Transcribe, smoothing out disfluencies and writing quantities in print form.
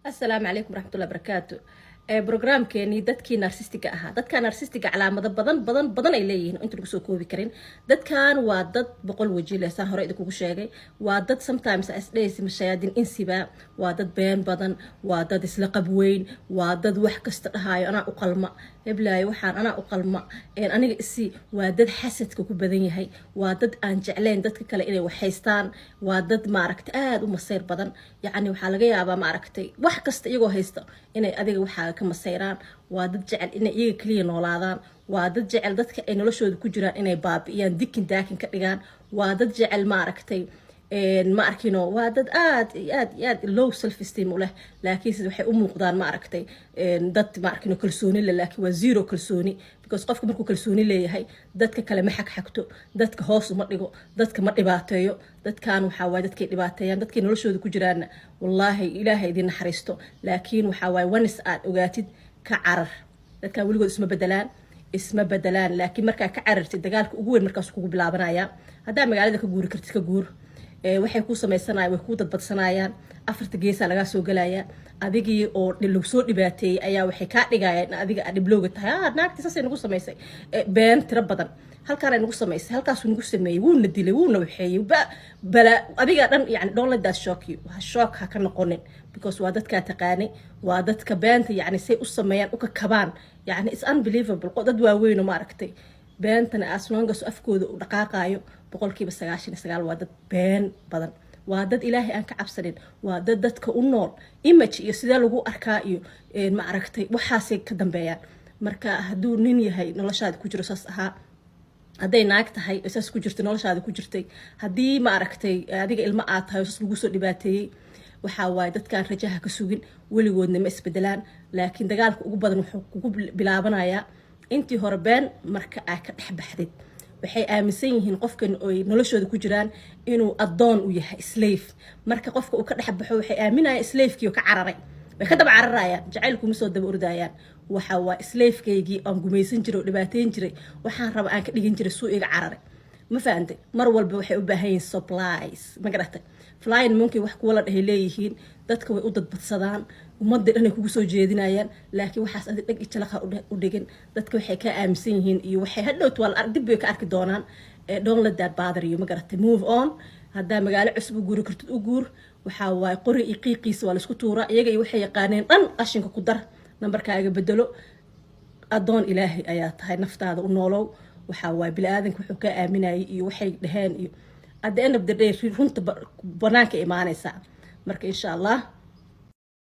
Asalaamu calaykum waraxmatullahi barakaatu. Programkeenii dadkii narcissist-iga ahaa. Dadka narcissist-iga calaamado badan badan badan ay leeyihiin, inta lagu soo koobi karin. Dadkan waa dad 100 waji leh, saan hore idinkugu sheegay. Waa dad sometimes isdhehaysa mashayaadin insiba. Waa dad been badan, waa dad isla qabweyn, waa dad wax kasta dhahaayo, "Anaa u qalma heblaayo, waxaan anaa u qalma, aniga isi." Waa dad xasadka ku badan yahay, waa dad aan jeclayn dadka kale inay wax haystaan, waa dad, maaragtay, aada u masayr badan. Yacni waxaa laga yaabaa, maaragtay, wax kasta iyagoo haysta inay adiga waxaaga ka masayraan. Waa dad jecel inay iyaga keliya noolaadaan. Waa dad jecel dadka ay noloshooda ku jiraan inay baabi'iyaan, dikin daakin ka dhigaan. Waa dad jecel, maaragtay, ma arkino, waa dad aad iyo aad iyo aad low self esteem u leh, laakiinse waxay u muuqdaan, maaragtay, dad, ma arkino, kalsooni leh, laakiin waa zero kalsooni, because qofka markuu kalsooni leeyahay dadka kale ma xagxagto, dadka hoos uma dhigo, dadka ma dhibaateeyo. Dadkan waxaa waaye dadkay dhibaateeyaan dadkay noloshooda ku jiraanna. Wallaahi, Ilaahay idin naxariisto, laakiin waxaa waaye once aad ogaatid, ka carar. Dadkan weligood isma bedelaan, isma bedelaan, laakiin markaa ka carartid, dagaalka ugu weyn markaas kugu bilaabanaya. Haddaa magaalada ka guuri kartid, ka guur. Waxay kuu samaysanayaan, way kuu dadbadsanayaan, afarta geesaa lagaa soo gelaya. Adigii oo lagu soo dhibaateeyey ayaa waxay kaa dhigayaan in adiga aad dhiblooga tahay. "Ah, naagtii saasay nagu samaysay, been tiro badan halkaanay nagu samaysay, halkaasuu nagu sameeyey, wuuna dilay, wuuna waxeeyey." Bala adiga dhan, yani don't let that shock you. Shock ha ka noqonin, because waa dadkaa taqaanay, waa dadka beenta, yani say u sameeyaan, u kakabaan, yani it's unbelievable. Dad waaweyn oo, maaragtay, beentana as long as afkooda u dhaqaaqaayo, 99% waa dad been badan. Waa dad Ilaahay aan ka cabsanin. Waa dad dadka u nool image iyo sidee lagu arkaa iyo, maaragtay, waxaasay ka dambeeyaan. Marka hadduu nin yahay noloshaada ku jiro saas ahaa, hadday naag tahay saas ku jirtay noloshaada ku jirtay, haddii, maaragtay, adiga ilmo aad tahay oo saas lagu soo dhibaateeyey, waxaa waaye dadkaan rajaha ka sugin, weligoodna ma isbedelaan. Laakiin dagaalka ugu badan wuxuu kugu bilaabanayaa intii hore been. Marka aa ka dhex baxdid, waxay aaminsan yihiin qofkan oy noloshooda ku jiraan inuu addoon u yahay, slave. Marka qofka uu ka dhex baxo, waxay aaminayaan slave-kii oo ka cararay, way ka daba cararayaan, jacaylkuma soo daba ordayaan. Waxa waa slave-kaygii aan gumaysan jiray oo dhibaateyn jiray, waxaan raba aan ka dhigan jiray, suu iga cararay. Ma fahantay? Mar walba waxay u baahan yihiin supplies, ma garatay? Flying monkey wax kuwa la dhahay leeyihiin. Dadka way u dadbadsadaan, ummadda dhan ay kugu soo jeedinayaan, laakiin waxaas adi dhag ijalaqa u dhigin. Dadka waxay ka aaminsan yihiin iyo waxay hadhowt waa dib bay ka arki doonaan. Don't let that bother you, ma garatay? Move on. Haddaa magaalo cusub u guuri kartid, u guur. Waxaa waaye qori iyo qiiqiisa waa laisku tuuraa. Iyaga iyo waxay yaqaaneen dhan qashinka ku dar, nambarkaaga bedelo. Addoon Ilaahay ayaa tahay, naftaada u noolow. Waxaa waaye bini-aadanka wuxuu ka aaminayay iyo waxay dhaheen iyo at the end of the day runta banaanka imaanaysaa. Marka insha Allah.